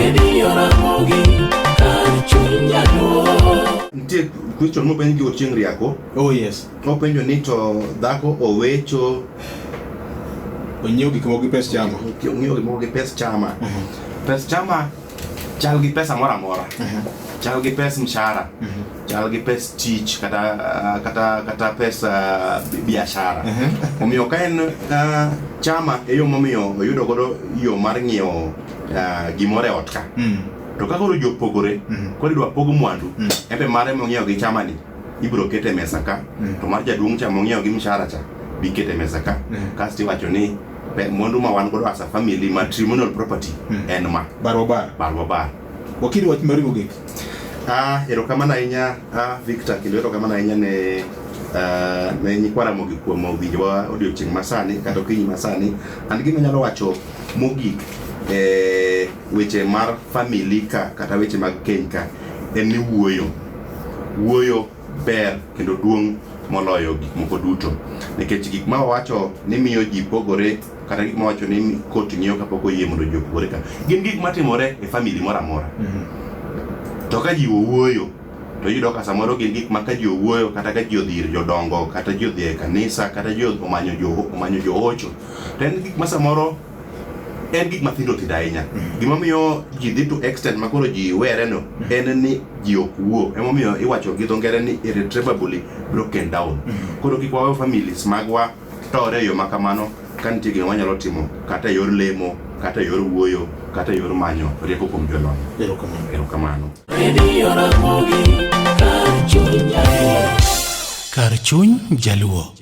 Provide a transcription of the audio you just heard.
Radio Ramogi, kar chuny Jaluo. Nitie question mopenj gi Ochieng' Riako. Oh yes. Openjo ni to dhako owecho Onyiew gik moko gi pes chama. Onyiew gik moko gi pes chama. Pes chama chal gi pesa moro amora. Chal gi pes mshahara. Chal gi pes tich kata kata kata pes biashara. Omiyo ka en chama e yo momiyo oyudo godo yo mar ng'iewo gimoro e ot ka. To ka koro ji opogore, koro idwa pog mwandu, en be mare mong'iewo gi chama ni ibiro ket e mesa ka, to mar jaduong' cha mong'iewo gi mshahara cha bi ket e mesa ka. Kasto iwacho ni mwandu ma wan godo as a family matrimonial property en ma. Barwa bar. Barwa bar. Wakili wach mari mogik. Erokamano ahinya Victor, kendo erokamano ahinya ne ne nyikwa Ramogi kuom winjowa odiochieng' masani kata okinyi masani. An gima anyalo wacho mogik e weche mar family ka kata weche mag keny ka en ni wuoyo. Wuoyo ber kendo duong' moloyo gik moko duto. Nikech gik ma wawacho ni miyo ji pogore kata gik ma wawacho ni kot ng'iyo kapok oyie mondo ji opogore ka gin gik matimore e family moro amora. To ka ji owuoyo to iyudo ka samoro gin gik ma ka ji owuoyo kata ka ji odhi ir jodongo kata ji odhi e kanisa kata ji omanyo jo omanyo joocho to en gik ma samoro en gik mathindo thindo ahinya. Gimomiyo ji dhi to extent ma koro ji were no en ni ji ok wuo. Emomiyo iwacho gi dho ngere ni irretrievably broken down. Koro kik wawe families magwa tore e yo ma kamano ka nitie gima wanyalo timo kata e yor lemo kata e yor wuoyo kata e yor manyo rieko kuom jolony. Erokamano. Erokamano. Radio Ramogi, kar chuny Jaluo. Kar chuny Jaluo.